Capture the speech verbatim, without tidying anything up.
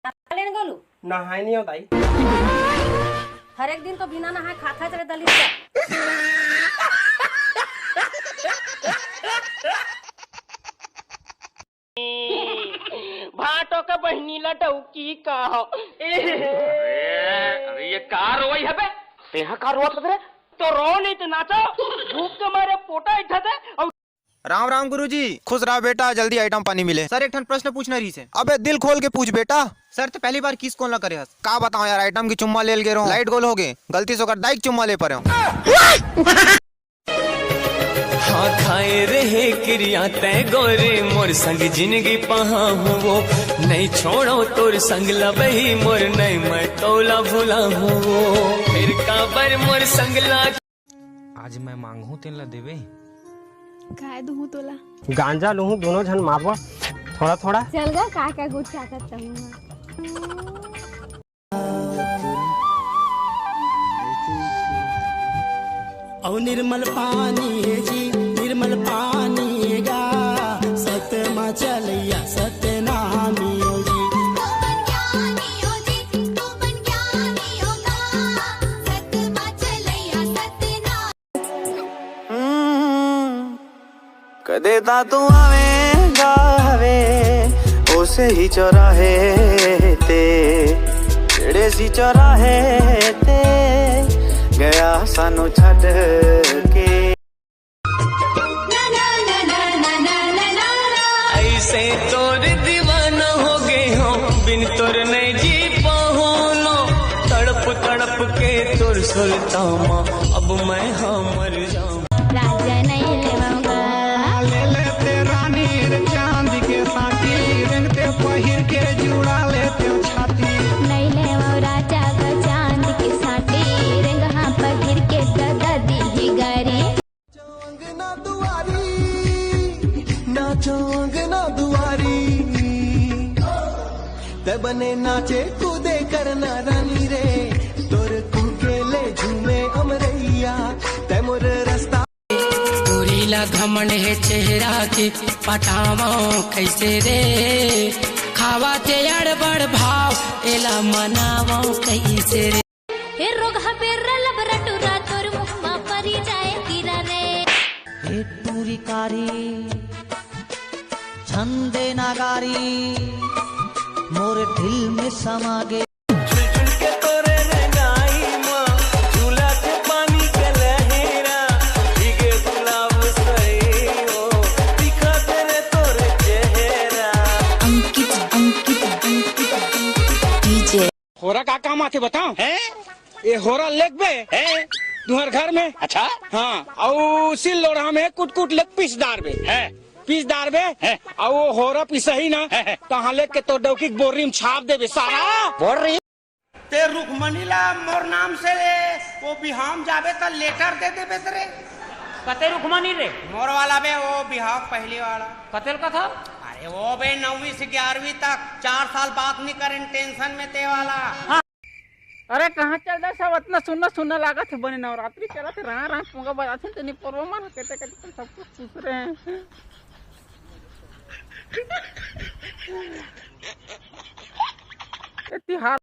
लेने गोलू? नहाए नहीं हो दाई। हर एक दिन तो बिना नहाए खाता चले दलित। भाटो के बहिनी ला डौकी कहो। अरे, अरे, ये का रोई है बे? तेहा का रोवत हस रे? तो रो नहीं तो नाचो। भूख के मारे पोटा इठा दे और राम राम गुरुजी। खुश रहा बेटा, जल्दी आइटम पानी मिले। सर, एक ठन प्रश्न पूछना रहिस हे। अबे दिल खोल के पूछ बेटा। सर, तो पहली बार किस कोन ला करे हस? का बताओ यार, आइटम की चुम्मा ले ले गे रहूं, लाइट गोल हो गे, गलती से ओकर दाई के चुम्मा ले परे हूं। हाँ खाए रहे किरिया तै गोरे, मोर संग जिंदगी पहा हूँ वो, नहीं छोड़ो तोर संग लबही मोर, नहीं मैं तोला भुला हूँ वो, फिर काबर मोर संग ला। आज मैं मांगहूं तेन ला देबे। काय दूहूं तोला? गांजा लूहूं, दोनों झन मारबो थोड़ा थोड़ा। चल गा, का का गुट चाटत तहूं। अउ निर्मल पानी हे जी, निर्मल पानी हे गा, सत मा चलैया सतनामी हो जी। कदे ता तू आवेगा वे, ओसे ही चौराहे ते, जेड़े सी चौराहे ते गया सानू छड़ के। ऐसे तोर दीवाना हो गए हो, बिन तोर नहीं जी पाऊँ नो। तड़प तड़प के तोर सुरता मा, अब मैं हाँ मर जाऊँ। राजा नहीं लेवाऊंगा। ले लेते रानी रे चांद के साटी, रंगते पहिर के जुड़ा लेते छाती। नहीं लेवाऊं राजा का चांद के साटी, रंग हाँ पहिर के दादा दी गारी। अंगना दुआरी, नाचो अंगना दुआरी, ते बने नाचे कूदे करना रानी रे, तोर कुकेले झूमे अमरैया, ते मोर रास्ता। तोरी ला घमंड हे चेहरा के, पटावो कैसे रे, खावा ते अड़बड़ भाव, एला मनावो कैसे रे। हे रोगहा बेर्रा लबरा टुरा, तोर मुँह मा परी जाए कीरा रे। हे टूरी कारी, छंदे नागारी, मोर दिल में समा गे। झुलझुल के तोरे रंगाई मा, झूला के पानी के लहेरा, भीगे गुलाब सही हो, दिखा तेरे तोरे चेहरा। अंकित, अंकित, अंकित, अंकित, डीजे। होरा का काम आथे बताओ? हैं? ये होरा लेगबे? हैं? तुहर घर में? अच्छा। हाँ, अउ सिल लोढ़ा में कुट कुट लेग पीस डारबे। हैं? पीस डारबे? हैं? अउ वो होरा पिसही ना, हैं, हैं। तहाँ लेग के तोर डौकी के बोर्री में छाप देबे सारा। बोर्री? ते रुखमनी ला मोर नाम से ले, वो बिहाव जाबे त लेटर दे देबे तेरे। कते रुखमनी रे? मोर वाला बे, वो बिहाव पहली वाला। कतेल का था? अरे वो बे, नौवीं से ग्यारहवीं तक चार साल बात नहीं करें, टेंशन में ते वाला। हाँ। अरे कहाँ चल दे सब, अतना सुन्ना सुन्ना लागत हे, बने नवरात्रि चलत हे, रहा रहा पोंगा बजात हे, तेनी परवा मन कहते कहते सब कुछ पूछ रहे हैं। ए तिहार